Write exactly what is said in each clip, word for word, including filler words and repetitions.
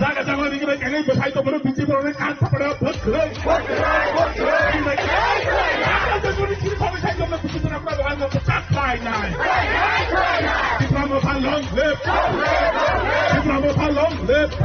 Jaga jaga ni bai kene bwsai tongmani B J P rokni kan sapra vote kwrwi. Tipra Motha long live. Tipra Motha long live.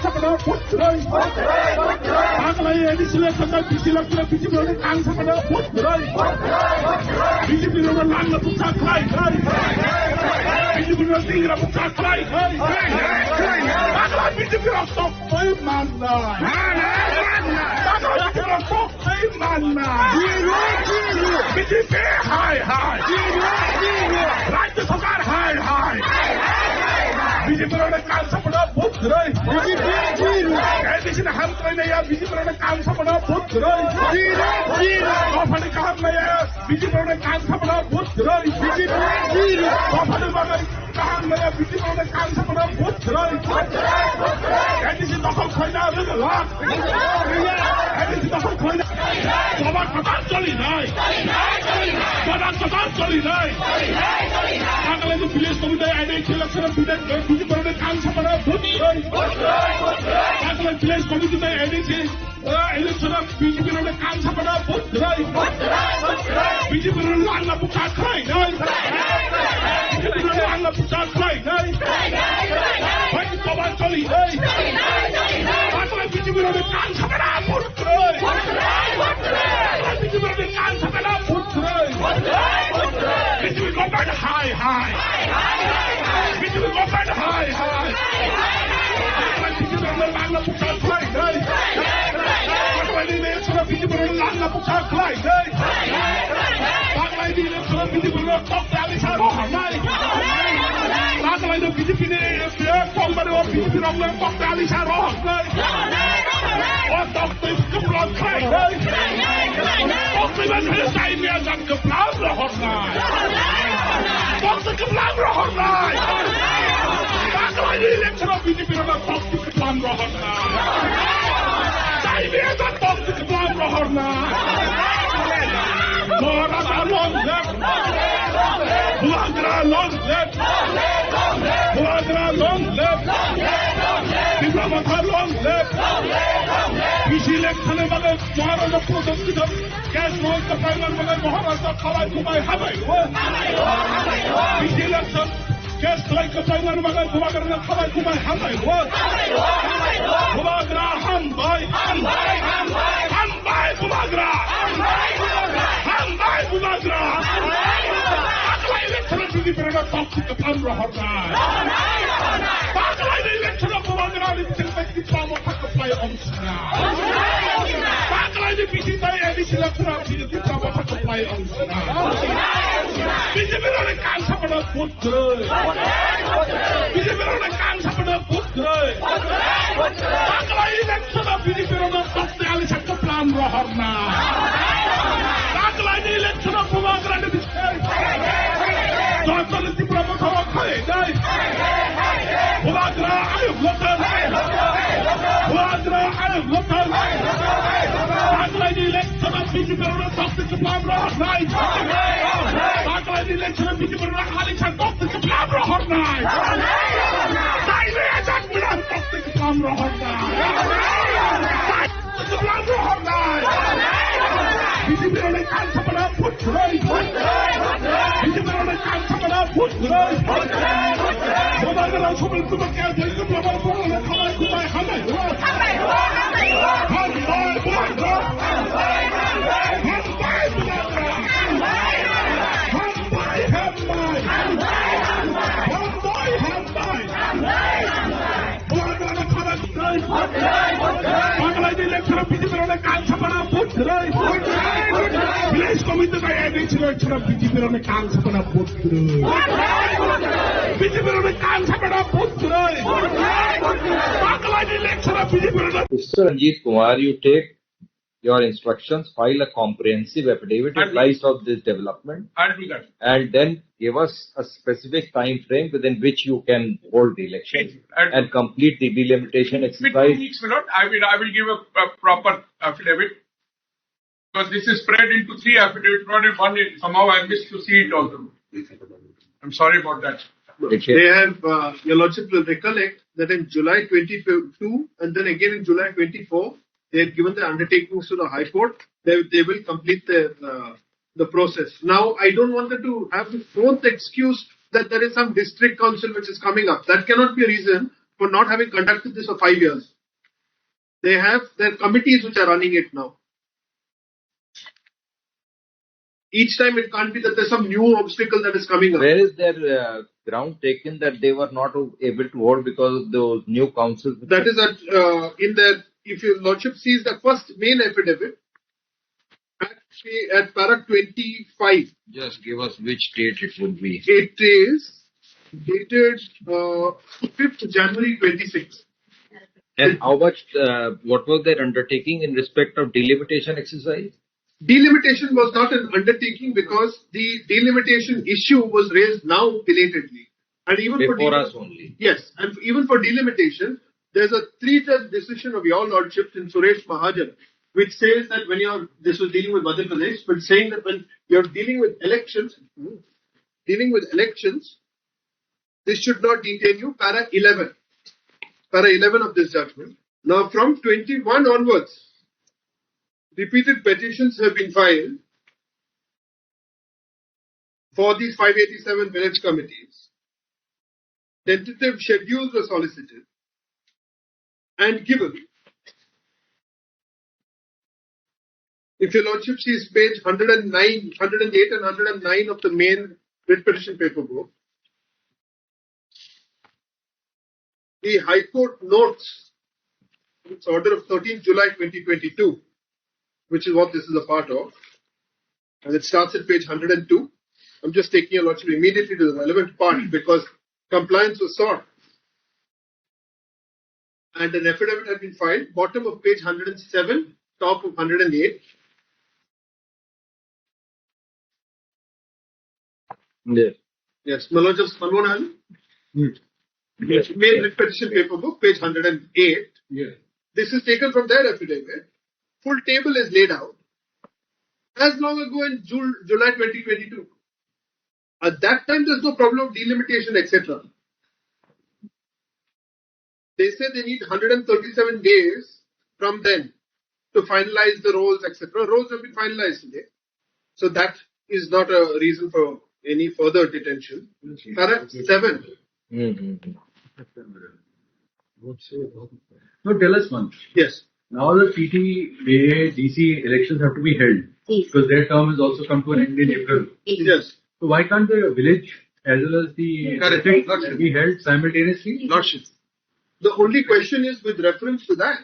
kansapano vote kwrwi. Taklai A D C election no B J P election no B J P rokni kansapano vote kwrwi. B J P rokno langna bukcha khlai khlai. B J P rokno tingra bukcha khlai khlai. Taklai B J P rok tok twi mannai. Taklai B J P rok tok Twi manna. Zero, zero. B J P hai hai. Zero, zero. Rajya Sarkar hai hai. B J P rokni kansapano vote kwrwi. B J P zero. A D C ni hamkrainaya B J P rokni kansapano vote kwrwi. Zero, zero. Dophani kaham naya B J P rokni kansapano vote kwrwi. B J P zero. Dophani bagwi Kaham naya B J P rokni kansapano vote kwrwi. A D C dokhol khlaina rwgwlak. A D C dokhol khlaina. Koda koda cholinai. Koda koda cholinai. Taklai ni village committee A D C election B J P rokni kansapano vote kwrwi. Taklai village committee A D C Election B J P rokni kansapano vote kwrwi. B J P rokno langna bukcha khlainai. B J P rokno langna bukcha khlainai. Hai koba choli hai. Taklai B J P rokni kansapano vote kwrwi. Taklai B J P rokni kansapano vote kwrwi. B J P government hai hai. B J P government hai hai. Taklai B J P rokno langna bukcha khlainai. Taklai ni election B J P rokno langna bukcha khlainai. Taklai ni election B J P rokno tok tali sa rohornai. Taklai ni B J P ni, eh, Congress o B J P rokno tok tali sa rohornai. O tok twi kwplam khlainai. Tok twi ba khlai sai mia jan kwplam rohornai. Tok twi kwplam rohornai. Taklai ni election B J P rokno tok twi kwplam rohornai. Saibia ta tok kwplam rohorna. Norata long live. Bubagra long live. Bubagra long live. Tipra Motha long live. Bisi lek thani bagwi Maharaja Pradhan Kishore case roi kwplai man bagwi Maharaja khalai kumai hamai rwo. Bisi lek thani Case khlai kwplai mani bagwi Bubagrano khabai khumbai hambai rwo. Bubagra hambai. Hambai Bubagra. Hambai Bubagra. Taklai election B J P rokno tok twi kwplam rohornai. Taklai election Bubagrani biching bai Tipra Motha kwplai ong Taklai ni bisi tai A D C election B J P Tipra Motha kwplai ong sina. B J P rokni kansapano vote kwrwi. B J P rokni kansapano vote kwrwi. Taklai election B J P rokno tokte alisa kwplam rohorna. Taklai ni election Bubagrani bisi Joto ni Tipra Motha o khainai. Bubagra ayuk lothar. Bubagra ayuk lothar. Taklai ni election B J P rokno tokte kwplam rohornai. Taklai ni election B J P rokno alisa tokte kwplam rohornai. Taklai ajak biran tokte kwplam rohornai. Kwplam rohornai. B J P rokni kansapano vote kwrwi. B J P rokni kansapano vote kwrwi. Bubagra rok sobil kwbang khe jai kwplam rok borokno khabai khumbai hambai rwo. Hambai Bubagra. Hambai, hambai. Hambai Bubagra. Hambai, hambai. Hambai, hambai. Bubagrano khabai khumbai. Taklai ni election B J P rokni kansapano vote kwrwi. Village committee bai A D C election B J P rokni kansapano vote kwrwi. B J P rokni kansapano vote kwrwi. Taklai ni election B J P rokni Mister Ranjit Kumar, you take your instructions, file a comprehensive affidavit I'll do apprised of this development, I'll do that. And then give us a specific time frame within which you can hold the election. Yes, I'll do. And complete the delimitation exercise. Within two weeks, Milord, I will, I will give a, a proper affidavit. Because this is spread into three affidavits, not in one. Somehow I missed to see it also. I'm sorry about that. Okay. They have, uh, Your Lordship will recollect that in July twenty-two and then again in July twenty-four, they had given the undertakings to the High Court. They, they will complete the, uh, the process. Now, I don't want them to have the fourth excuse that there is some district council which is coming up. That cannot be a reason for not having conducted this for five years. They have their committees which are running it now. Each time it can't be that there's some new obstacle that is coming up. Where is their, uh, ground taken that they were not able to hold because of those new councils? That is at, uh, in the, if Your Lordship sees the first main affidavit, at, at para twenty-five. Just give us which date it would be. It is dated, uh, fifth January twenty-six. And how much, uh, what was their undertaking in respect of delimitation exercise? Delimitation was not an undertaking because the delimitation issue was raised now belatedly. And even for Before delimitation, us only. Yes, and even for delimitation, there's a three-judge decision of Your Lordship in Suresh Mahajan, which says that when you're, this was dealing with Madhya Pradesh, but saying that when you're dealing with elections, dealing with elections, this should not detain you, para eleven. Para eleven of this judgment. Now, from twenty-one onwards, repeated petitions have been filed for these five eighty-seven village committees. Tentative schedules were solicited and given. If Your Lordship sees page hundred and nine, hundred and eight and hundred and nine of the main writ petition paper book, the High Court notes its order of thirteenth July twenty twenty-two, which is what this is a part of. And it starts at page hundred and two. I'm just taking Your Lordship immediately to the relevant part because compliance was sought. And an affidavit had been filed, bottom of page hundred and seven, top of hundred and eight. Yes. Yes, Malonjam Salmonal. Hmm. Yes. Main writ petition paper book, page hundred and eight. Yes. This is taken from their affidavit. Full table is laid out. As long ago in Jul-, July twenty twenty-two. At that time, there's no problem of delimitation, et cetera. They say they need hundred and thirty-seven days from then to finalize the rolls, et cetera. Rolls have been finalized today. So that is not a reason for any further detention. Correct? Seven. Mm-hmm. No, tell us one. Yes. Now the P T A D C elections have to be held. Yes. Because their term has also come to an end in April. Yes. So why can't the village as well as the Correct. district Lordship. be held simultaneously? Lordship. The only question is with reference to that.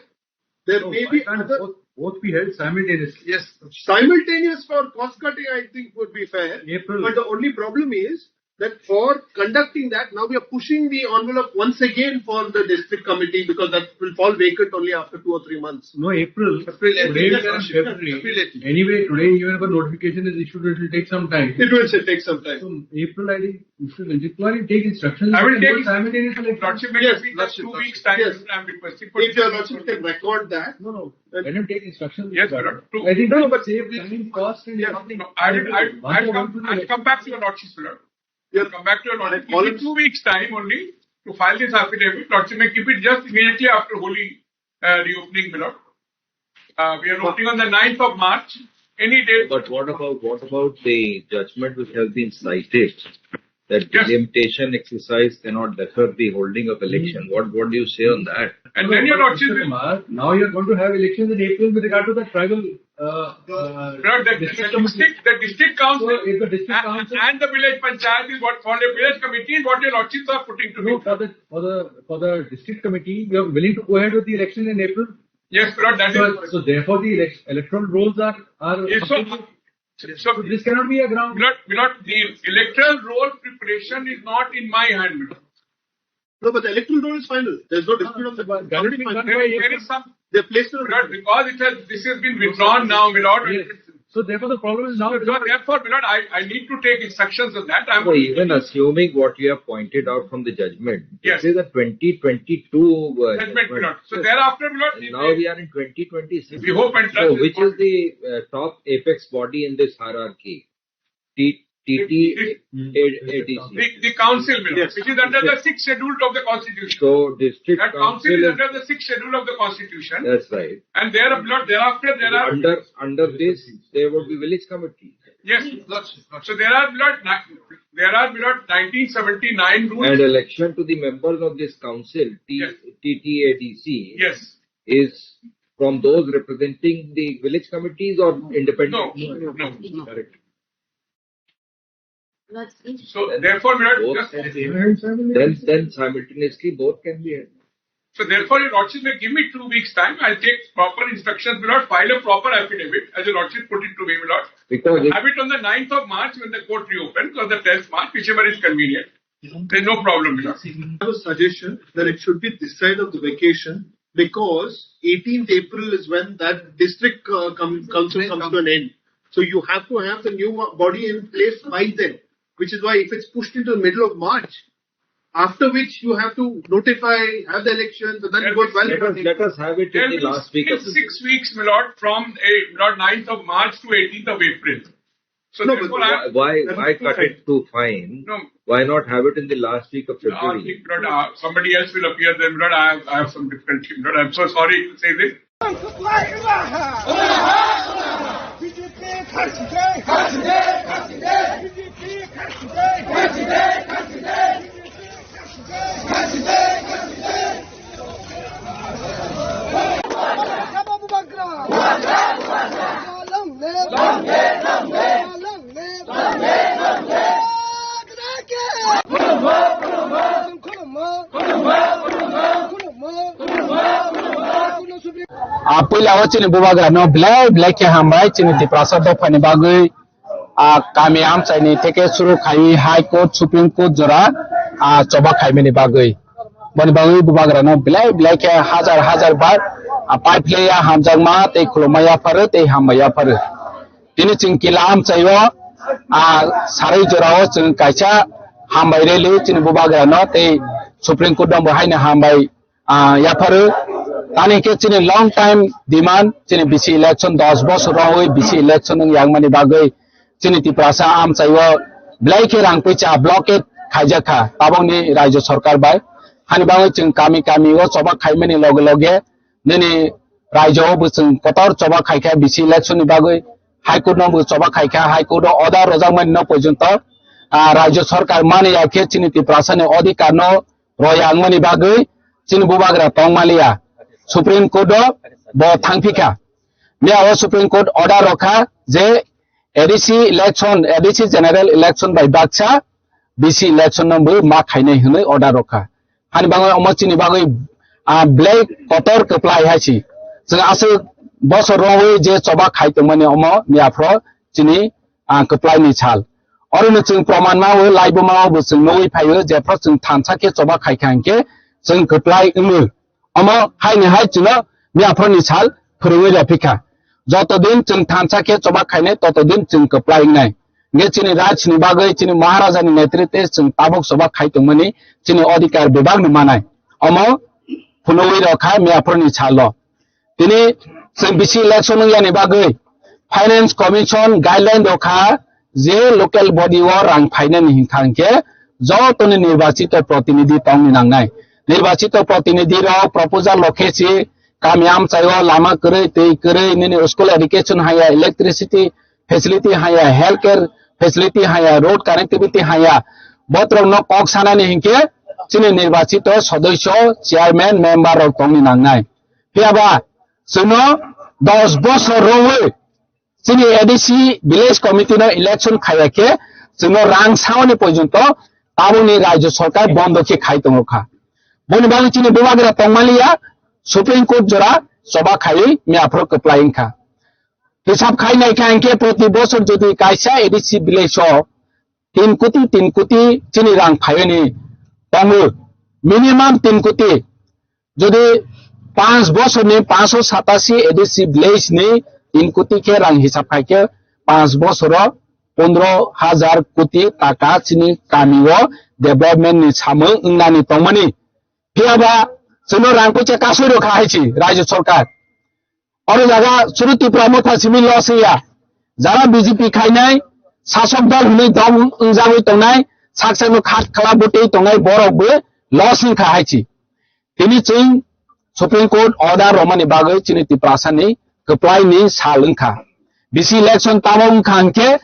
There No, may why be can't other both, both be held simultaneously? Yes. Simultaneous for cost cutting, I think, would be fair. April. But the only problem is that for conducting that, now we are pushing the envelope once again for the district committee because that will fall vacant only after two or three months. No, April. April, Today April, we are in April, February. April, April. Anyway, today even if a notification is issued, it will take some time. It will say take some time. So April, I think, you should, why you take instructions? I will You take go simultaneously. Lordship, Yes, maybe just Lordship, two Lordship. weeks time. Yes. I'm requesting for If your Lordship can record that. No, no. Let him take instructions. Yes, Lord. Two I think No, no, but save time, cost and Yes, everything. no, I will, I, Once I'll you come, want to I'll do come back to your Lordship, Lord. Yes. I'll come back to your Lordship. I'll call Give me him. two weeks time only to file this affidavit. Lordship may keep it just immediately after Holi, uh, reopening, Milord. Uh, we are opening on the ninth of March. Any day. But what about, what about the judgment which has been cited? That Yes. delimitation exercise cannot defer the holding of election. Hmm. What, what do you say on that? And No, then your but Lordship Mister will Kumar, now you are going to have elections in April with regard to the tribal, uh, uh, Lord, the, the district committee. district, the district So council if the district and, council and the village panchayat is what, for the village committee is what your Lordships are putting No, together. for the, for the, for the district committee, you are willing to go ahead with the election in April? Yes, Lord, that So, is so therefore the elec-, electoral rolls are, are Yes, sir. So, So this cannot be a ground. Milord, Milord, the electoral roll preparation is not in my hand, Milord. No, but the electoral roll is final. There's no dispute on the But that will be done by There, there April. is some, They placed it on Because it has, this has been withdrawn now, Milord. Yes. So therefore the problem is now So therefore, Milord, I, I need to take instructions on that. I'm So even assuming what you have pointed out from the judgment, Yes. this is a twenty twenty-two, uh, Judgment, judgment. Milord. So thereafter, Milord, And we now we are in twenty twenty-six. We hope and So trust which is the, uh, top apex body in this hierarchy? T-, T T A D C. The, the council, Milord, Yes. which is under the sixth schedule of the constitution. So district That council council is is under the sixth schedule of the constitution. That's right. And there, Milord, thereafter, there are Under, under this, there would be village committee. Yes. So there are, Milord, ni-, there are, Milord, nineteen seventy-nine rules. And election to the members of this council, T-, Yes. T T A D C, Yes. is from those representing the village committees or independent? No, no, no. Correct. So therefore, Milord, Both just can be held. Then, then simultaneously both can be held. So therefore, Your Lordship may give me two weeks' time. I'll take proper instructions, Milord, file a proper affidavit, as Your Lordship put it to me, Milord. Because it Have it on the ninth of March when the court reopens, or the tenth March, whichever is convenient. There's no problem, Milord. I have a suggestion that it should be this side of the vacation, because eighteenth April is when that district, uh, com-, council comes to an end. So you have to have the new body in place by then, which is why if it's pushed into the middle of March, after which you have to notify, have the elections, and then it goes well. Let us, let us have it in the last week of April. Six weeks, Milord, from, eh, Milord, ninth of March to eighteenth of April. So No, but therefore, I Why, why, why cut it too fine? No. Why not have it in the last week of No, I February? think, Milord, uh, somebody else will appear there, Milord. I have, I have some difficulty, Milord. I'm so sorry to say this. A puila o chini bubagra no belai belai khe hambai chini Tiprasa dopha ni bagwi. A kami amchai ni theke suru khai High Court, Supreme Court jora, a choba khaimani bagwi. Boni bagwi bubagra no belai belai khe hajar hajar bar, a pai phlai ya hamjakma tei khulumma yapharo tei hambai yapharo. Tini chwng kila amchai o, a sarwi jora o chwng kaisa hambai rally chini bubagra no tei Supreme Court no bo haino hambai ah, yapharo. Tani khe chini long time demand, chini bisi election, dos bosor rogwi bisi election wng yakmani bagwi chini Tiprasa amchai o belai khe rang puisa blockade khaijak kha tabokni Rajya Sarkar bai. Hani bagwi chwng kami kami o choba khaimani loge loge nini Rajya o bo chwng kotor choba khai kha bisi election ni bagwi. High Court no bo choba khai kha, High Court o order rwjakmani no porjonto, ah, Rajya Sarkar mani ya khe chini Tiprasa ni odhikar no rw yakmani bagwi chini bubagra tongmaliya. Supreme Court o bo thangphikha. Miya o Supreme Court order rwkha je A D C election, A D C general election bai baksa B C election no bo ma khainai hwnwi order rwkha. Hani bagwi omo chini bagwi, ah, belai kotor kwplai hai si. Chwng aswk bosor rogwi je choba khai tongmani omo miya phro chini, ah, kwplai ni sal. Orono chwng proman ma o, laibo ma o bo chwng nugwi phaio, jephru chwng thansa khe choba khai kha hinkhe chwng kwplai wngo. Omo haini hai chwngno miyaphurni sal phwrwngwi rw phi kha. Joto din chwng thansa khe choba khainai, toto din chwng kwplai wngnai. Hinkhe chini rajni bagwi, chini Maharajani netritwe chwng tabuk choba khai tongmani chini odhikar bebakno manai. Omo phunugwi rw kha miyaphurni salo. Tini chwng bisi election wngyani bagwi Finance Commission guideline rwkha je local body o rang phainani hinkha hinkhe jotoni nirbachito protinidhi tongni nangnai. Nirbachito protinidhi rok proposal rok khe si kami amchai o lama kwrwi, twi kwrwi, nini school education haya, electricity facility haya, healthcare facility haya, road connectivity haya, botrok no kok sanani hinkhe chini nirbachito sodosyo, chairman, member rok tongni nangnai. Phiyaba chwngno dos bosor rwwi chini A D C village committee no election khaiya khe chwngno rang saoni porjonto tabukni Rajya Sarkar bondo khe khai tongo kha. Boni bagwi chini bubagra tongmaliya Supreme Court jora choba khaiwi miyaphuru kwplai wngkha. Hisab khai naikha hinkhe proti bosor jodi kaisa A D C village o tin koti, tin koti chini rang phaiyani tongo, minimum tin koti. Jodi Panch bosorni panchsho satasi A D C village ni tin koti khe rang hisab khai khe, panch bosoro pondro hajar koti taka chini kami o development ni samung wngnani tongmani. Phiyaba chwngno rang poisa kasui rw kha hai si Rajya Sarkar. Oro jaga chwrwi Tipra Motha simi loss wngya. Jara B J P khainai, sasok dol hwnwi dom wngjagwi tongnai, sak sakno khat khala bwtwi tongnai borok bo loss wngkha hai si. Tini chwng Supreme Court order romani bagwi chini Tiprasani kwplaini sal wngkha. B C election tamo wngkha hwnkhe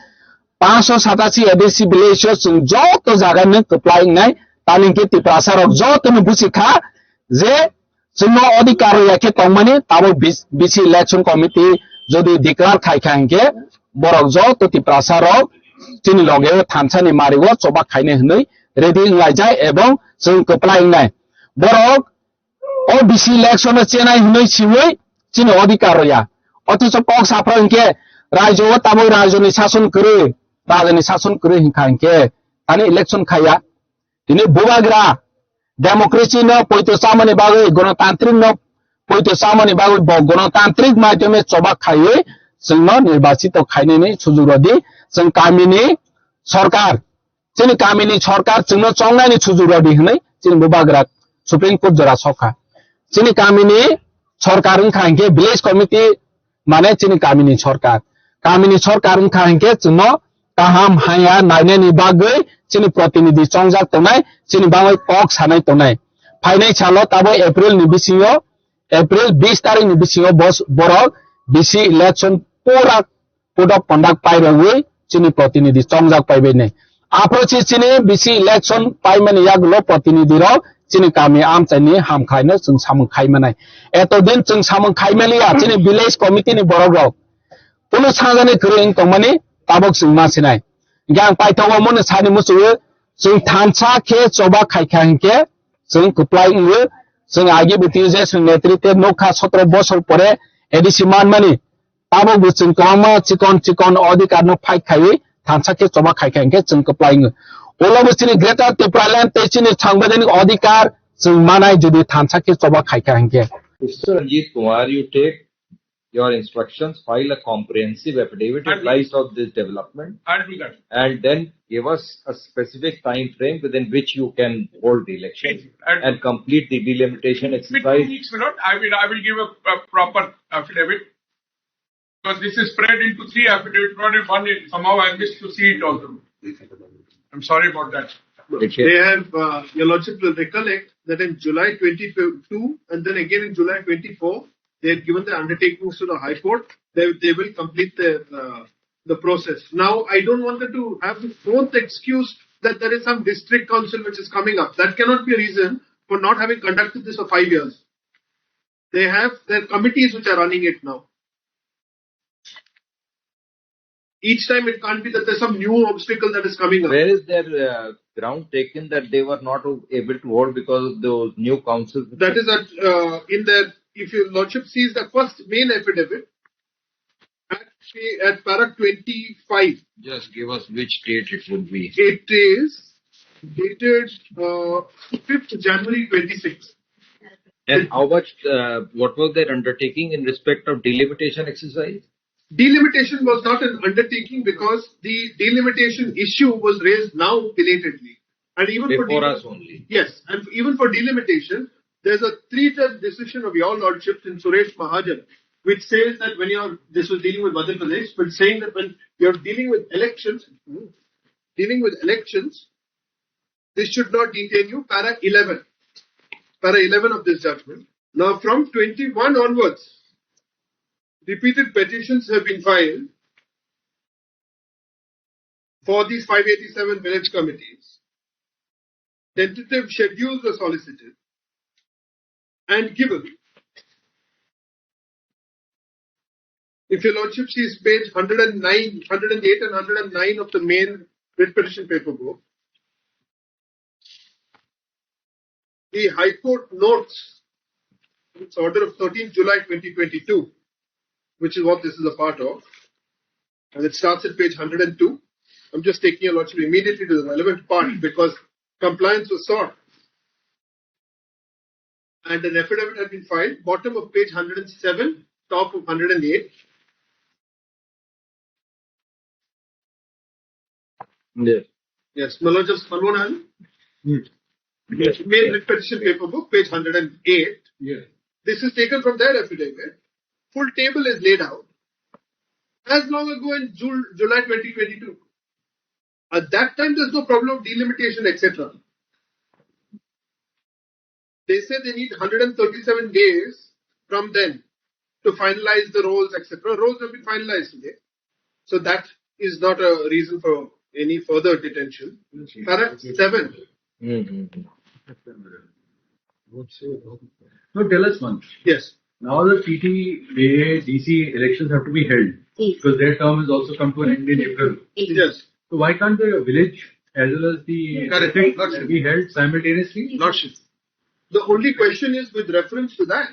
panchsho satasi A D C village o chwng joto jagano kwplai wngnai, tamni hwnkhe Tiprasa rok jotono buchikha je chwngno odhikar rwya khe tongmani, tabuk B C, B C election committee jodi declare khai kha hwnkhe borok joto Tiprasa rok chini loge o thansani mari o choba khainai hwnwi ready wnglaijak ebong chwng kwplai wngnai. Borok o B C election o chenai hwnwi siwi chini odhikar rwya. Othocho kok saphra hwnkhe rajyo o tabuk rajyo ni sason kwrwi, rajyo ni sason kwrwi hwnkha hwnkhe thani election khaiya. Tini bubagra democracy no poito chamani bagwi, gonotantrik no poito chamani bagwi bo gonotantrik maidhyome choba khaiwi chwngno nirbachito khainani sujuk rwdi. Chwng kamini sorkar, chini kamini sorkar chwngno chongnani sujuk rwdi hwnwi chini bubagra Supreme Court jora sokha. Chini kamini sorkar wngkha hwnkhe village committee, mane chini kamini sorkar. Kamini sorkar wngkha hwnkhe chwngno kaham haya nainani bagwi chini protinidhi chongjak tongnai, chini bagwi kok sanai tongnai. Phainai salo tabo April ni bisingo, April bis tarikh ni bisingo bos-, borok B C election pura code of conduct pairogwi chini protinidhi chongjak paibainai. Aphro si chini B C election paimani yagulo protinidhi rok chini kami amchaini hamkhlaino chwng samung khaimanai. Etodin chwng samung khaimaliya chini village committee ni borok rok. Kunu sajani kwrwi wng tongmani tabuk chwng ma sinai. Hingke ang paithago omono sani muchungo chwng thansa khe choba khaikha hingke chwng kwplai wngo. Chwng agi bwtwi je chwng netrite nukha sotro bosor pore A D C manmani. Tabuk bo chwng kwbangma chikon chikon odhikar no fight khaiwi thansa khe choba khaikha hingke chwng kwplai wngo. Ulo bo chini Greater Tipraland tei chini sangbidhanik odhikar chwng manai jodi thansa khe choba khaikha hingke. Mister Ranjit Kumar, you take your instructions, file a comprehensive affidavit in light of this development, and then give us a specific time frame within which you can hold the election and complete the delimitation exercise. Within two weeks, my lord, I will, I will give a, a proper affidavit. Because this is spread into three affidavits, not in one. Somehow I missed to see it also. I'm sorry about that. They have, uh, Your Lordship will recollect that in July twenty-two and then again in July twenty-four, they had given the undertakings to the High Court. They, they will complete the, uh, the process. Now, I don't want them to have the fourth excuse that there is some district council which is coming up. That cannot be a reason for not having conducted this for five years. They have their committees which are running it now. Each time it can't be that there's some new obstacle that is coming up. Where is their, uh, ground taken that they were not able to hold because of those new councils? That is at, uh, in their, if your lordship sees the first main affidavit, at, at para twenty-five. Just give us which date it would be. It is dated, uh, fifth January twenty-six. And how much, uh, what was their undertaking in respect of delimitation exercise? Delimitation was not an undertaking because the delimitation issue was raised now belatedly. And even for Before delimitation, us only. Yes, and even for delimitation, there's a three-judge decision of your lordships in Suresh Mahajan, which says that when you're, this was dealing with Madhya Pradesh, but saying that when you're dealing with elections, dealing with elections, this should not detain you. Para eleven. Para eleven of this judgment. Now, from twenty-one onwards, repeated petitions have been filed for these five eighty-seven village committees. Tentative schedules were solicited and given. If your lordship sees page hundred and nine, hundred and eight and hundred and nine of the main writ petition paper book, the High Court notes its order of thirteenth July twenty twenty-two, which is what this is a part of, and it starts at page hundred and two. I'm just taking your lordship immediately to the relevant part because compliance was sought. and an affidavit had been filed, bottom of page hundred and seven, top of hundred and eight. Yes. Yes, Malonja Salwani. Hmm. Yes. Main petition paper book, page hundred and eight. Yes. This is taken from their affidavit. Full table is laid out. As long ago in Jul-, July twenty twenty-two. At that time, there's no problem of delimitation, et cetera. They say they need hundred and thirty-seven days from then to finalize the rolls, et cetera. Rolls have been finalized today. So that is not a reason for any further detention. Correct? Seven. Mm-hmm. So tell us one. Yes. Now the T T A D C elections have to be held. Yes. Because their term has also come to an end in April. Yes. So why can't the village as well as the Correct. District be held simultaneously? Lordship. The only question is with reference to that.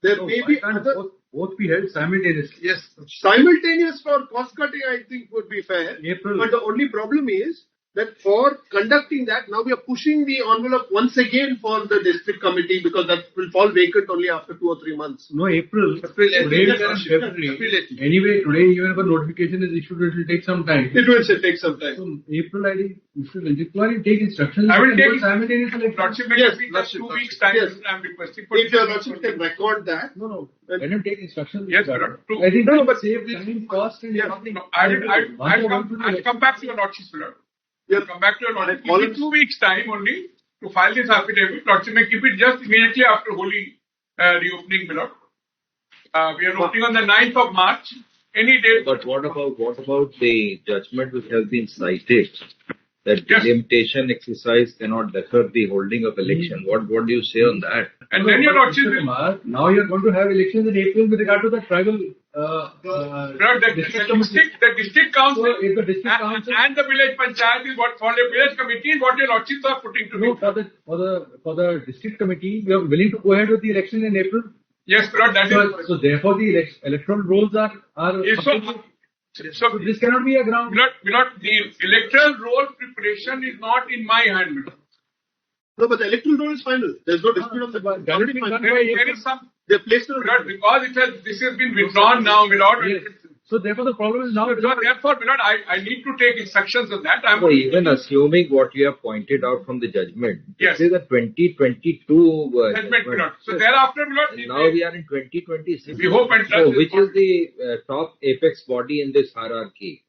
There No, may why be can't other both, both be held simultaneously? Yes. Simultaneous for cost cutting, I think, would be fair. April. But the only problem is that for conducting that, now we are pushing the envelope once again for the district committee because that will fall vacant only after two or three months. No, April. April, Today April, we are in April, February. April eighteen. Anyway, today even if a notification is issued, it will take some time. It will still take some time. So April, I think, you should, why you take instructions? I will take simultaneously. Lordship, yes, two weeks time. Yes. I'm requesting for. If your lordship can record that. No, no. When you take instructions, yes, sir. I think no, but save this time, cost and everything. No, I will, I will, I will come, I will come back to your lordship, sir. Yes. Come back to your lordship. Give me two weeks time only to file this affidavit. Lordship may keep it just immediately after Holi, uh, reopening, my lord. Uh, we are opening on the ninth of March. Any day. But what about, what about the judgment which has been cited that delimitation exercise cannot defer the holding of election? What, what do you say on that? And then your lordship will Now you are going to have elections in April with regard to the tribal, uh, uh, Sir, the district committee. The district council. So if the district council and the village panchayat is what, for the village committee is what your lordships are putting to me. No, for the, for the, for the district committee, you are willing to go ahead with the election in April? Yes, Lord, that is. So, so therefore the elec-, electoral rolls are, are So, so this cannot be a ground. Milord, Milord, the electoral roll preparation is not in my hand, Milord. No, but the electoral roll is final. There's no dispute on the There is, there is some, they placed it on Milord, because it has, this has been withdrawn now, Milord. Yes. So therefore the problem is now So therefore, Milord, I, I need to take instructions on that. I'm So even assuming what you have pointed out from the judgment, Yes. this is a twenty twenty-two, uh, Judgment, judgment. Milord. So thereafter, Milord, And we, now we are in twenty twenty-six. We hope and So trust which is the, uh, top apex body in this hierarchy?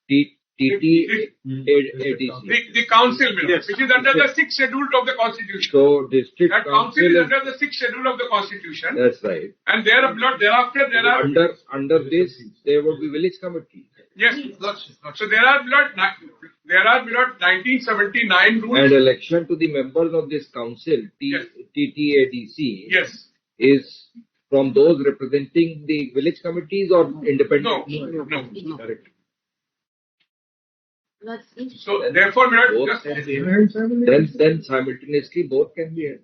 T-, T T A D C. The, the council, Milord, Yes. which is under the sixth schedule of the constitution. So district That council council is is under the sixth schedule of the constitution. That's right. And there, Milord, thereafter, there are Under, under this, there would be village committee. Yes. So there are, Milord, ni-, there are, Milord, nineteen seventy-nine rules. And election to the members of this council, T-, Yes. T T A D C, Yes. is from those representing the village committees or independent? No, no, no. Correct. So therefore, Milord, Both just can be held. Then, then simultaneously both can be held.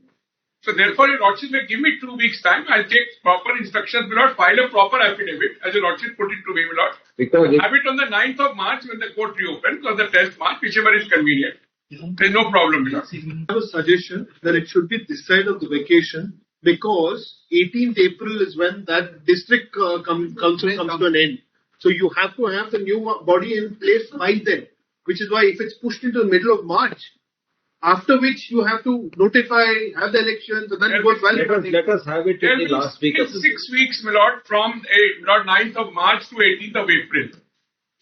So therefore, your lordship may give me two weeks time. I'll take proper instructions, Milord, file a proper affidavit, as your lordship put it to me, Milord. Because it Have it on the ninth of March when the court reopens, or the tenth March, whichever is convenient. There's no problem, Milord. I have a suggestion that it should be this side of the vacation because eighteenth April is when that district, uh, com-, council comes to an end. So you have to have the new mo-, body in place by then, which is why if it's pushed into the middle of March, after which you have to notify, have the elections, and then it goes well. Let us, let us have it in the last week of Six weeks, Milord, from, eh, Milord, ninth of March to eighteenth of April.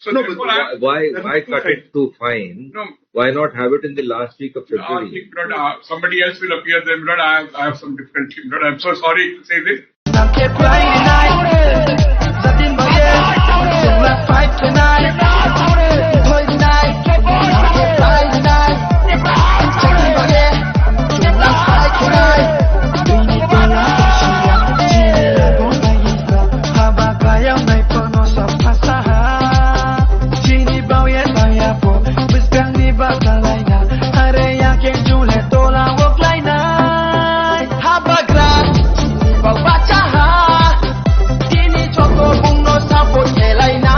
So No, but therefore, I why, why, that is why too cut fine. it too fine? No. Why not have it in the last week of February? Last week, Milord, uh, somebody else will appear there, Milord. I have, I have some different team, Milord. I'm so sorry to say this. Chini bauya baya po, bwskang ni bata laina, are ya ke jule tola wok lainai. Habagra, bau bacha ha, tini choko bungno support ke laina.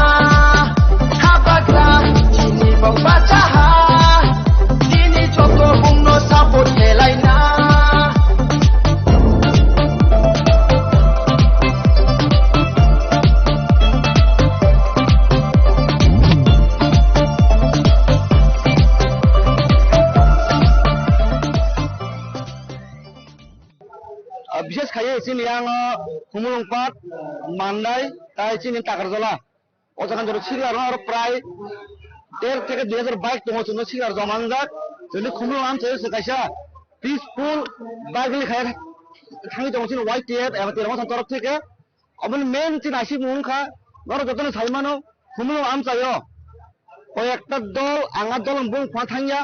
Chini yango Khumulwng Park, Mandai, tai chini Takarjala. O jaga jora sikla rok aro prai der theke dui hajar bike tongo chwngno sikla rok joma wngjak. Chwngni Khumulwng amchaio chwng kaisa peaceful bike rally khai thangwi tongo chini Y T F eba Tirangotha torok theke. Oboni main chini naisingmung wngkha, norok jotono sai mano, Khumulwng amchaio koi ekta dol, ang a dol bung khwa thangya,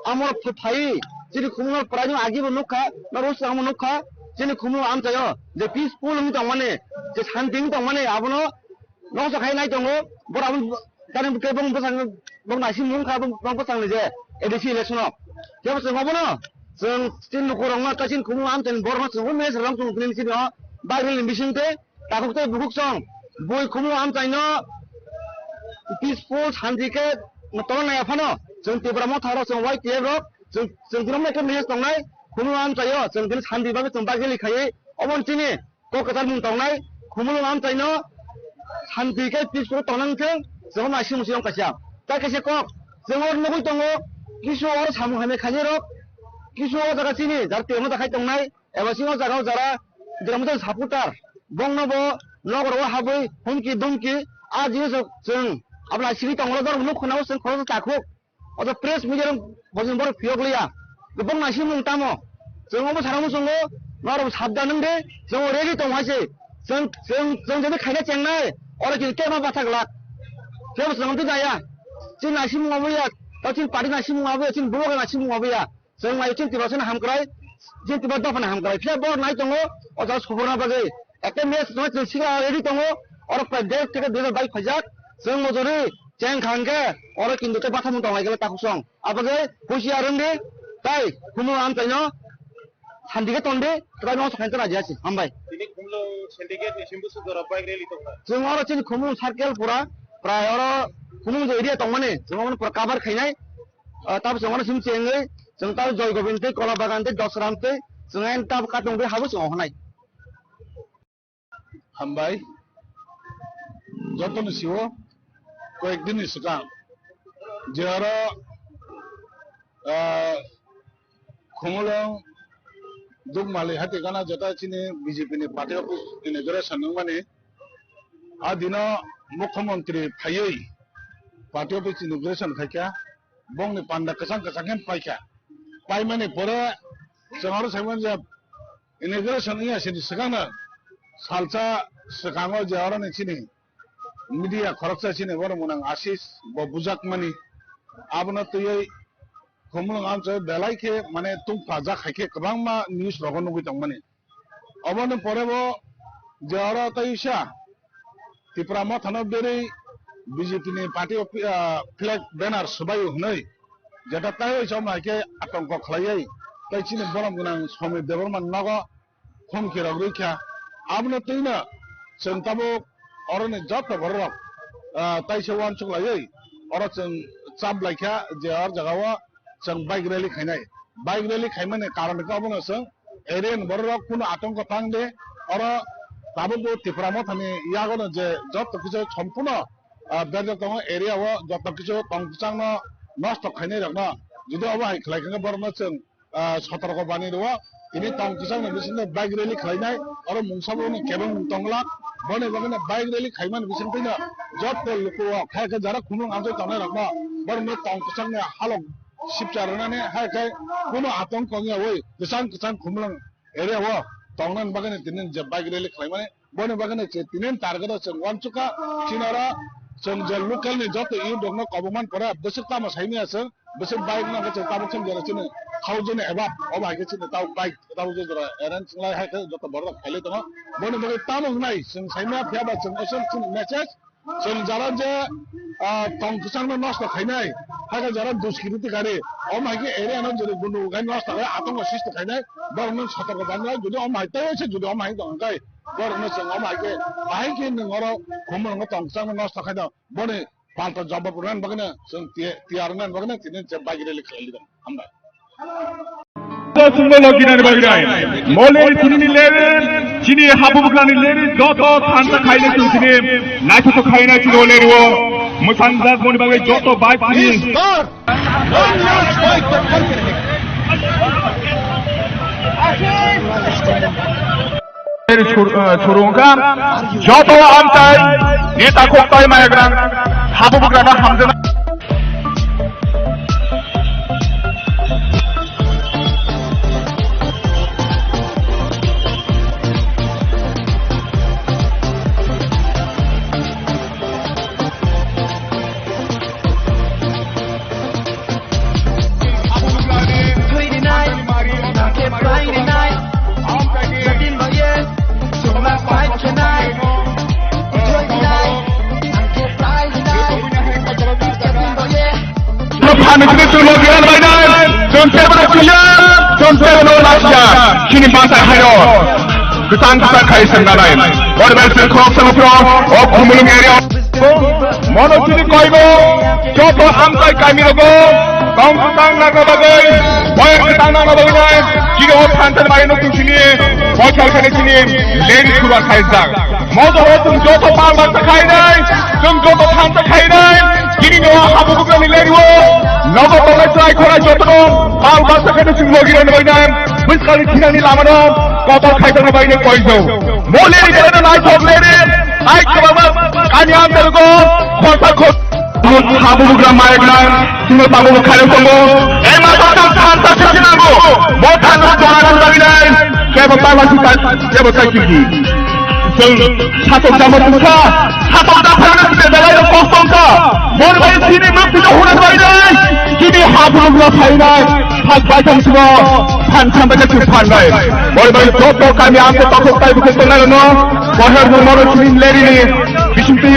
amo ph-, phai chini Khumulwng prai no agi bo nukha, norok swkang bo nukha, chini Khumulwng amchaio je peaceful wngwi tongmani, je santi wngwi tongmani, abono noksa khai nai tongo, borok abo tani bwkhe bong bwsang, bong naising mung kha, bong, bong bwsang ni je A D C election o. Kebo chwng obono, chwng chini lukurokno, tei chini Khumulwng amchaini borokno chwng o message rwng chwng tini chini o Bible ni bising tei takhuk tei bukhuk song, bui Khumulwng amchaino peaceful santi khe tongna nai phano, chwng Tipra Motha rok, chwng Y T F rok, chwng, chwng tini omo khe message tongnai, Khumulwng amchaio, chwng tini santi bagwi chwng Bible khaiwi, obono chini kok kwchar mung tongnai, Khumulwng amchaino santi khe peaceful tongnang thung, chwng naising musi wng kaisa. Tai kaisa kok, chwng oro nugwi tongo, kisu oro samung hamya khainai rok, kisu o jaga chini jar temo jakhai tongnai, eba chini o jaga o jara Tipra Motha supporter, bongno bo nogor o habwi humki dumki, a jinis chwng abla sigi tongo, jor nuk khna o chwng khoroksa takhuk. Oto press media rok bojong borok phiyok liya. Kwbang naisingmung tamo. Chwng obo sana muchungo, norok sabdan wng de, chwng ready tong hai se. Chwng, chwng, chwng jadi khaina chengnai, oro kini kema bathak lak. Kebo chwng twi jaya. Chini naisingmung abo ya, tei chini party naisingmung abo ya, chini buma naisingmung abo ya. Chwng nai chini Tiprasani hamkrai, chini Tipra dophani hamkrai. Phiya bo nai tongo, o jaga subruna bagwi. Ekta match no chwng sikla ready tongo, oro prai der theke dui hajar bike phaijak. Chwng mojori cheng khang khe, oro kintu tei bathamung tong lai khe takhuk song. Abagwi husiar wng di, tai Khumulwng amchaino santi khe ton di, tei no sakhain tona jasi. Hambai. Tini Khumulwng syndicate ni simbusu jora bike rally tongkha. Chwng oro chini Khumulwng circle pura, prai oro Khumulwng je area tongmani, chwng oro pura cover khainai. Ah, tabo chwng oro sim chengwi, chwng tabo Joy Gobind tei Kola Bagan tei Dosram tei chwng en tabo katung tei habo chwng ohonai. Hambai. Jotono sio koyek din ni swkang je oro, ah, Khumulwng Dukmali hati gana jeta chini B J P ni party office inauguration wngmani. A dino mukhyamantri phaiwi party office inauguration khaikha, bongni panda kwchang kwchang khe paikha. Paimani pore chwng oro saimanya inauguration wngya sini swkangno salsa swkango je oroni chini media khoroksa chini borok mwnang Ashish bo bujakmani, abono twiwi Khumulwng amchaio belai khe mane tungpha jak hai khe kwbangma news rogo nugwi tongmani. Oboni pore bo je oro tei sa Tipra Mothano berwi B J P ni party of, ah, flag banner swbaio hwnwi jeta taiwi chong hai khe atongko khlaiwi tei chini borom gwnang Somir Debbarma nogo humki rok rwkha. Abono twino chwng tabuk oroni joto bororok, ah, taisa uansuk laiwi oro chwng chap laikha je or jagao chwng bike rally khainai. Bike rally khaimani karon khe obono chwng area ni bororok kunu atongko tang de. Oro tabukbo Tipra Mothani yagono je joto kisa sompuno, ah, berjak tongo area o joto kisa tong kwchangno nosto khainai rokno jodi obo hai khlai khe borokno chwng ah, sotorko bani rwo. Tini tong kwchangni bisingo bike rally khlainai, oro mungsa bo kebeng tongla. Boni bagwino bike rally khaimani bisingtwino joto luku o, khe khe jara Khumulwng amchai tongnai rokno, borokno tong kwchangni halok sipcha rwnani, hai khe kuno atong kongya oi, kwchang kwchang Khumulwng area o tongnani bagwino tini je bike rally khlaimani. Boni bagwino chwng tini target o chwng uansukha, chini oro chwng je local ni joto youth rokno kobokman pore bwswk tamo saimanya chwng, bwswk bike no chwng tabuk chwng jora chini thousand above, obo hai khe chini tabuk bike tabuk je jora arrange khlai hai khe joto borok rok khailai tongo. Boni bagwi tamo wngnai chwng saimanya phiya ba chwng aswk chini message, chwng jara je, ah, tong kwchangno nosto khainai, hai khe jara duskiriti kari, omo hai khe area no jodi gundu khai nosto khai, atongo sisti khainai, borokno sotorko banai, jodi omo hai tei se jodi omo hai tong khai, borokno chwng omo hai khe, bahai khe nwng oro Khumulwngo tong kwchangno nosto khaino, boni palta jawab rwna bagwino chwng tiya-, tiyar wngna bagwino tini je bike rally khlai liya. Hambai. Chwngno logi nani bagwi nai. Mo leri chini ni leri, chini habu bugra ni leri, joto thansa khaina chwng chini, naithothok khaina chini o leri o. Mwsang jak moni bagwi joto bai chini. Sir, one last fight to come. Sur-, eh, surungkha, joto amtai, neta koktai mayagrang, habubugrano hamjana. Phan ni sini chwng logi rw bainai, chwng tebo no kuya, chwng tebo no lasia, chini bangsa hayo. Kwchang kwchang khai swngnanai. Orwell chwng khoroksa luphro, o Khumulwng area. Mono chini koibo, joto amchai kami rogo, tong kwchang nangna bagwi, boyar kwchang nangna bagwi nai, chini o thansa ni bagwi no chwng chini, boyar khani chini, leng suruan khai jak. Modo o chwng joto pal baksa khainai, chwng joto thansa khainai, chini no habubugrani leriwo, nogo tongnai chwrai khorai jotono pal baksa khainai chwng logi rwna bainai, bwskangni thinangni lamano kotor khaitokna bainai koijo. Mo leri belai no naithok leri, ai kwbangma kani amcharogo khorsa khor-, habubugra mayaknai, chwngno tabukbo khairok tongo. Ei masaktang thansa se swnamgo, bo thansa jora rwna bainai, kebo tala si ta, kebo ta kiki. Chwng satok jama tongkha, satok japhano se belai no kok tongkha. Boni bai chini mukti no huna bai dai. Chini haphuru no phainai, phak bai thang simo, phan tham bai chwng phan bai. Boni bai joto kami amte tokok tai bukhe tongnai no, boher no moro chini leri ni, bisingti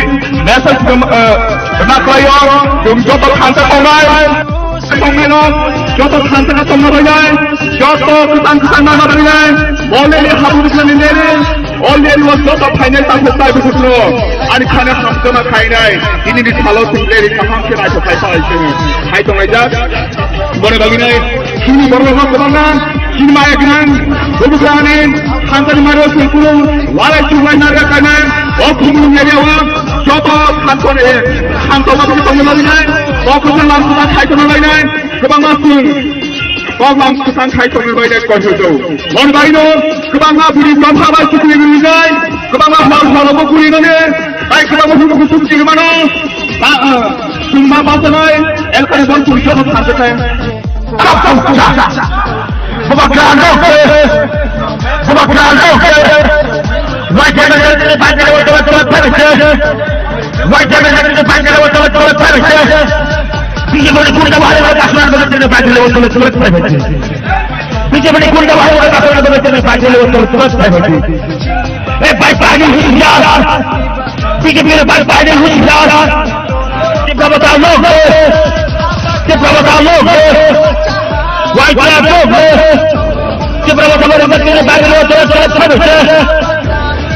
message no, eh, na klayo, chwng joto thansa tongnai. Tongnaino joto thansa tongna bainai, joto kwchang kwchang nangna bainai, bo leri habu bwsani leri, o leri o joto phainai takhuk tai bukhukno ani khana hamjama khainai, tinini salo chwng leri kaham khe naithok khai palai chwng khai tonglaijak. Boni bagwinai chini borok rok kwbangma chini maya gwnang, bubugrani thansani mario chwng kunu walai chuklai narga kainai, o Khumulwng area o joto thansani hamjama tongna bainai, o kwchang lam kwchang khai tongna bainai. Kwbangma chwng kok lam kwchang khai tongwi bai nai koihojo. Hwn bai no kwbangma bini tongkha bai chukri rinai, kwbangma hor hor bo guri nani, bai kwbangma hubu hubu chiri mano. Ba, ah, chwng ma basanai, elkani bon chwng joto thansa khe. Baba Grando ke, Baba Grando ke, White Diamond ke, White Diamond ke, White Diamond ke, White Diamond ke, White Diamond ke, B J P ni gunda bahar wala kasar ke, White Diamond ke, White Diamond ke, B J P ni gunda bahar wala kasar ke, White Diamond ke, White Diamond ke. Eh, bhai, pani hui yaar. B J P ni bhai, pani hui yaar. Tipra Motha lok, Tipra Motha lok, White Flag lok, Tipra Motha mari jat ni bhai lok,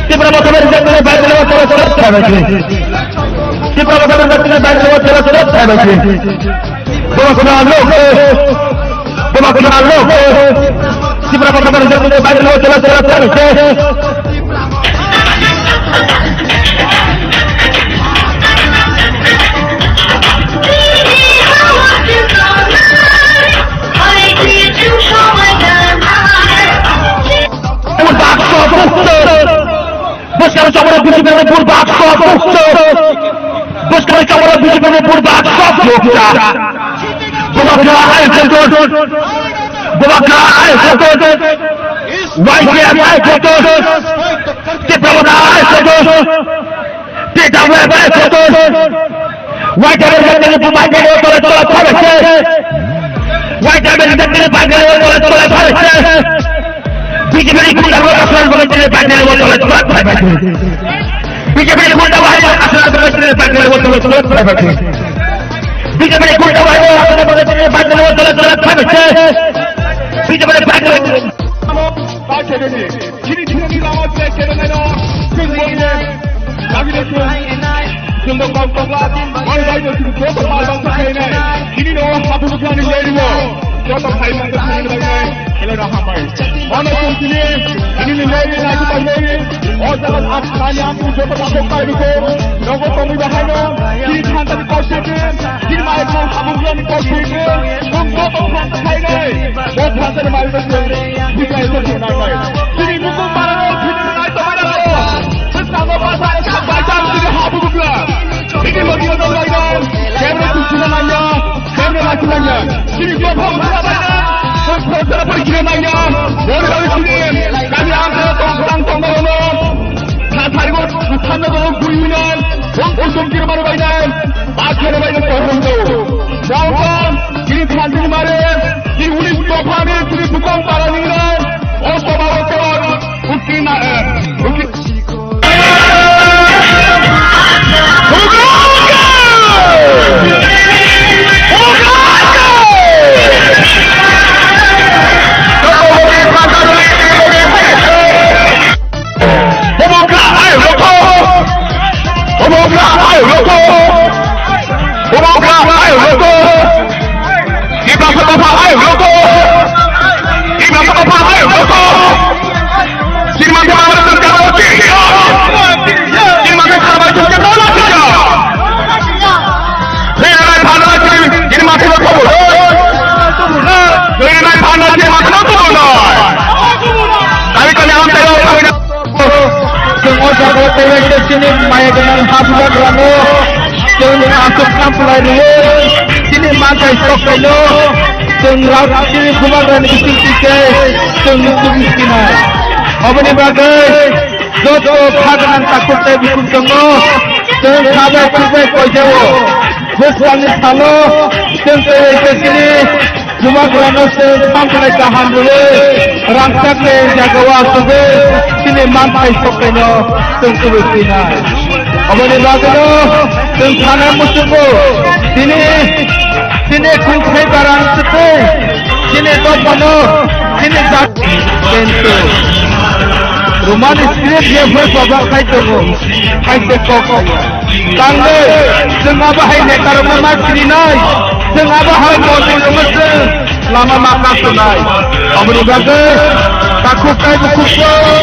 Tipra Motha mari jat ni bhai lok, Tipra Motha mari jat ni bhai lok, Tipra Motha lok, Tipra Motha lok, Tipra Motha mari jat ni bhai lok, Tipra Motha lok. Burbak sokukto. Bwskang chomoro B J P ni burbak sokukto. Bwskang chomoro B J P ni burbak sokukto. Bubagra ai sokukto. Bubagra ai sokukto. Y P F ai sokukto. Tipra Motha ai sokukto. T W F ai sokukto. White Army jatni bubai jani o tole tole tole se. White Army jatni bubai jani o tole tole tole se. B J P ni gunda bahai aswk bubai jani bubai jani o tole tole tole se. B J P ni gunda bahai aswk bubai jani bubai jani o tole tole tole se. B J P ni gunda bahai aswk bubai jani bubai jani o tole tole tole se. B J P ni bubai jani Chini chini lama je kene nai no. Chwng bo ni. Lagi de chwng. Chwng bo kok kok la. Bai bai de chwng bo kok la kok kok nai. Chini no hapu kok ni lady bo. Joto khai mang kok ni bai nai. Hello na hambai. Mano chwng chini. Chini ni lady na ku bai nai. O jaga at kani am ku joto kok kok kai ko. Nogo tomi bahai no. Chini thanta ni kok se. Chini mai ko hapu kok ni kok se. Chwng joto khai nai. Bo thanta ni mai ko. Chini buku para no. Chini nai. Chini joto maya baina, joto chini maya, bori bori chini, kami ang kaya tong khorang tong barono, tha thai bo, tha thai bo guri wina, bong bong chini maro baina, ba chini baina tong khorang tong. Bong bong, chini than chini mare, chini unis topha ni, chini bukong para ni na, o toba o toba, ukti na, eh, ukti. Ibla sa topha hai roko. Ibla sa topha hai roko. Chini mangkhe mangkhe tong khe tong khe. Chini mangkhe kharbai tong khe tong khe. Chini mangkhe kharbai tong khe tong khe. Chini mangkhe tong khe tong khe. Chini mangkhe tong khe tong khe. Kami kami alam tayo kami. Chwng o jaga o tei bai khe chini maya gwnang ha bubagrano chwng aswk kha phlai rwui chini manthai sok kaino chwng rak chini bubagrani bising twi khe chwng nukhung sinai. Oboni bagwi joto kha gwnang takhuk tei bukhuk tongo, chwng kha bai khuk bai koijao. Bwskangni salo chwng tei bai khe chini Bubagrano chwng thanglai kaham rwui, rangchakni jagao achugwi chini manthai sokhaino chwng kubui swinai. Oboni bagwino chwng sana muchungo, tini, tini khungthai barang swtwi, chini dophano, chini jat-, Kintu Roman script ye phai babak khai tongo, khai se kok khai. Tangwi, chwng abo hai netarokno ma sininai, chwng abo hai mondirokno chwng lama ma kasonai. Aboni bagwi takhuk tei bukhuk chwng,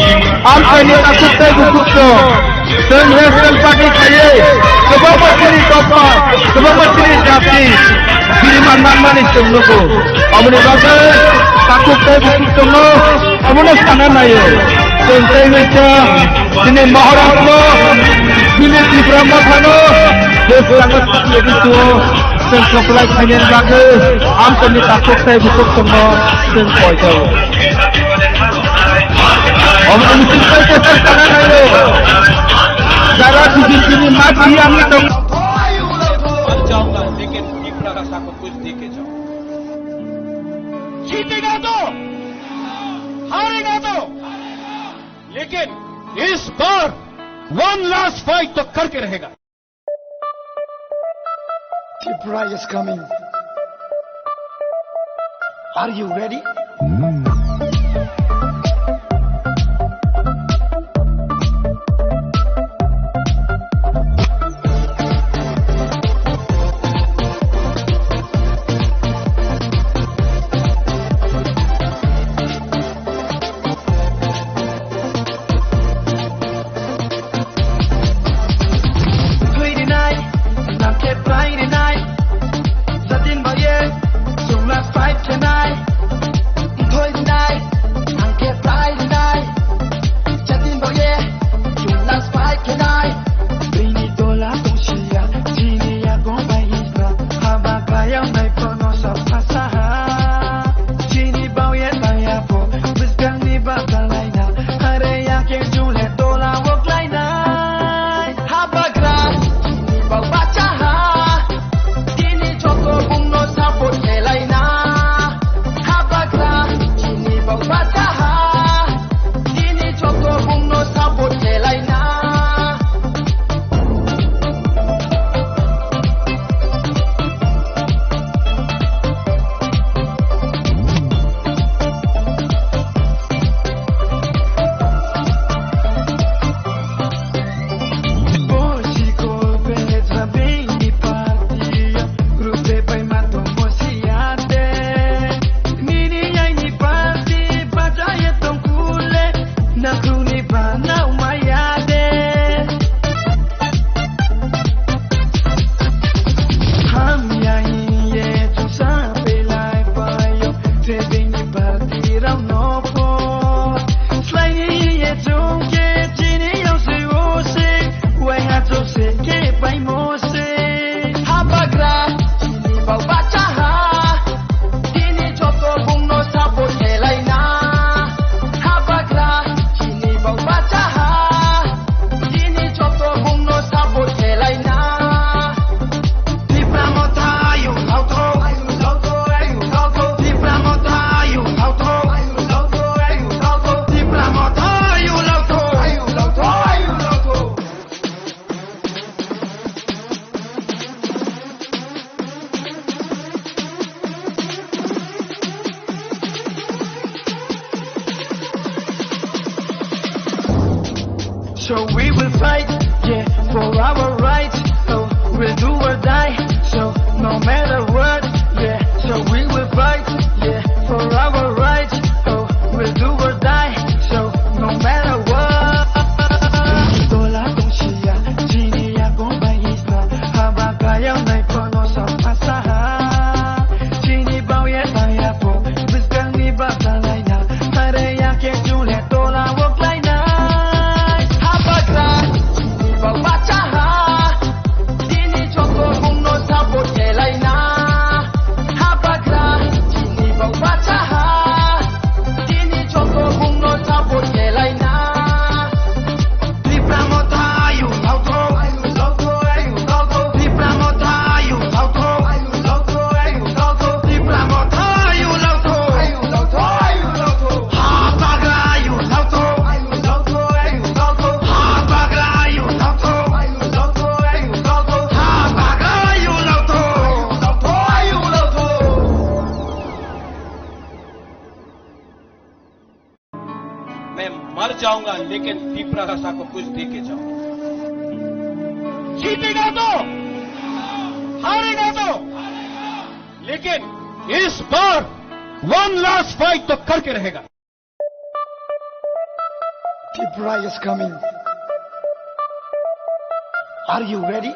amchaini takhuk tei bukhuk chwng, chwng national party khaiwi kwbangma chini dopha, kwbangma chini jati, bini man manmani chwng nugo. Aboni bagwi takhuk tei bukhuk chwngno abono sana naio. Chwng tei waisa chini Maharashtra, chini Tipra Mothano, bwskango chwng supply khainani bagwi amchaini takhuk tei bukhuk chwngno chwng koijao. Omo chwng tei waisa sana naio. Jara B J P ni mati ang tong. जीतेगा तो, हारेगा तो, लेकिन इस बार one last fight तो करके रहेगा। Tipra is coming. Are you ready? Thwi rinai, nang khe pai rinai. Jatin boye, chwng last fight khenai. Thwi rinai, nang khe pai rinai. Jatin boye, chwng last fight khenai. Bini tola tongsiya, chini yago bai hisra. Haba kaya nai pono sa phasaha. Chini bauye baya po, bwskangni bakalaina. Are ya khe jule tola o klainai. Habagra, chini bau bachaha. Chini joto bumno support khelaina. Habagra, chini bau bachaha. Chini joto bumno support khelaina. Nakhungni banao maya de. Hamya hiye chwngsa belai payo, thebini party rao no po. Slai hiye chwngke chini yao se o se, wai ha chwngse ke paimo se. Habagra, chini bau bachaha. So we will fight, yeah, for our rights. So we'll do or die. So no matter what, yeah. So we will fight, yeah, for our rights. So we'll do or die. So no matter what. Tola tongsia, chini ya gombai isna, haba kaya nai kono sa asaha. Chini bauye taya po, biskang ni bata laina, hare ya ke chule tola wok lainai. Habagra, chini bau bachaha, chini joto bungno support kelaina. Habagra, chini bau bachaha, chini joto bungno support kelaina. Tipra motha ayu lauto, ayu lauto, ayu lauto. Tipra motha ayu lauto, ayu lauto, ayu lauto. Tipra motha ayu lauto, ayu lauto, ayu lauto. Habagra ayu lauto, ayu lauto, ayu lauto. Habagra ayu lauto, ayu lauto, ayu lauto. Habagra ayu lauto, ayu lauto, ayu lauto. मैं मर जाऊंगा, लेकिन तिपरासा को कुछ दे के जाऊंगा। जीतेगा तो, हारेगा तो, लेकिन इस बार वन लास्ट फाइट तो करके रहेगा। Tipra is coming. Are you ready?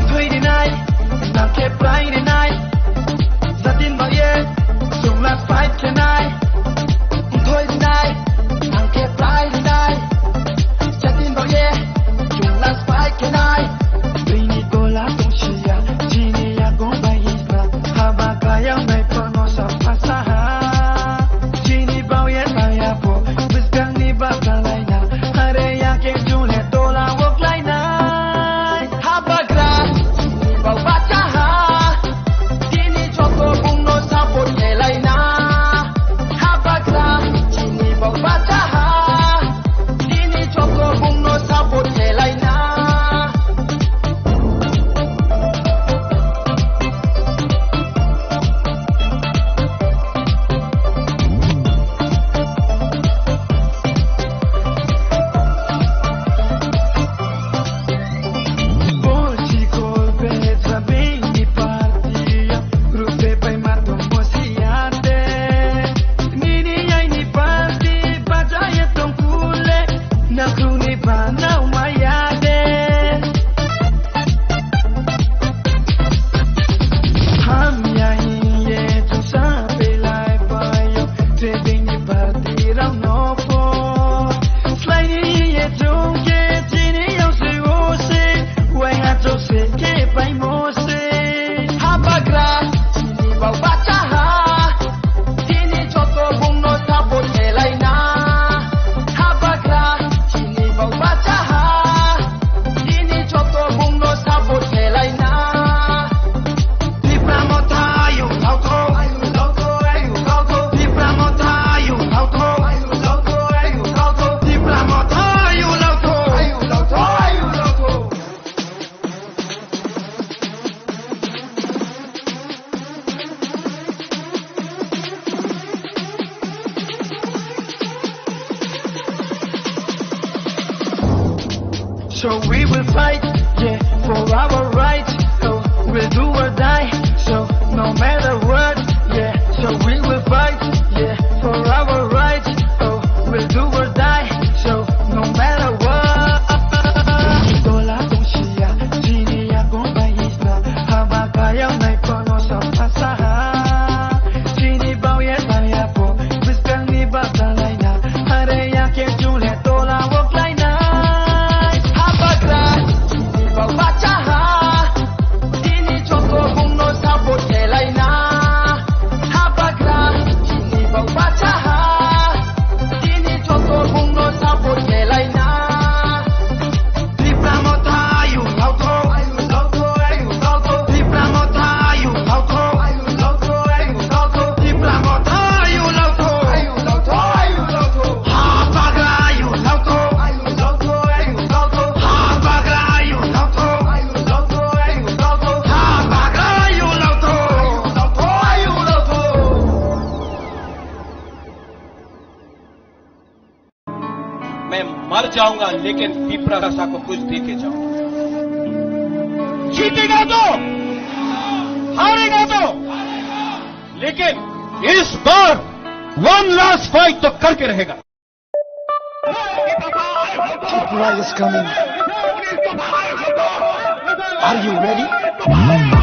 Thwi rinai, nang khe plai rinai. Jatin baye, chwng last fight khenai. Thwi rinai, nang khe plai rinai. Jatin baye, chwng last fight khenai. Bini tola tongsiya, chini ya gong bai isna. Haba kaya mai pono sa pasaha. Chini bauye saya po, bwskang ni bata laina. Hare ya ke june tola wok lainai. Habagra, chini bau bachaha. Chini joto bungno support kelaina. Habagra, chini bau bachaha. Chini joto bungno support kelaina. Nakruni ba nau maya de. Hamya hiye chungsa pelai payo, trading ni party rao no po. Slai ni hiye chungke chini yau se o se, wai ha chau se ke pai mo se. Habagra, chini bau bachaha. Chini joto bungno support kelaina. Habagra, chini bau bachaha. Chini joto bungno support kelaina. Tipra motha ayu lauto, ayu lauto, ayu lauto. Tipra motha ayu lauto, ayu lauto, ayu lauto. Tipra motha ayu lauto, ayu lauto, ayu lauto. So we will fight, yeah, for our rights. So we'll do or die. So no matter what, yeah. So we will fight, yeah, for our rights. So we'll do or die. So no matter what. Tola tongsiya, chini ya gombai isna, haba kaya nai pono sa pasaha. Chini bauye saya po, bwskang ni bata laina, hare ya ke chule tola wok lainai. Habagra, chini bau bachaha, chini joto bungno support kelaina. Habagra, chini bau bachaha, chini joto bungno मैं मर जाऊंगा, लेकिन पिपरासा को कुछ दे के जाऊंगा। जीतेगा तो, हारेगा तो, लेकिन इस बार वन लास्ट फाइट तो करके रहेगा। Tripura is coming. Are you ready?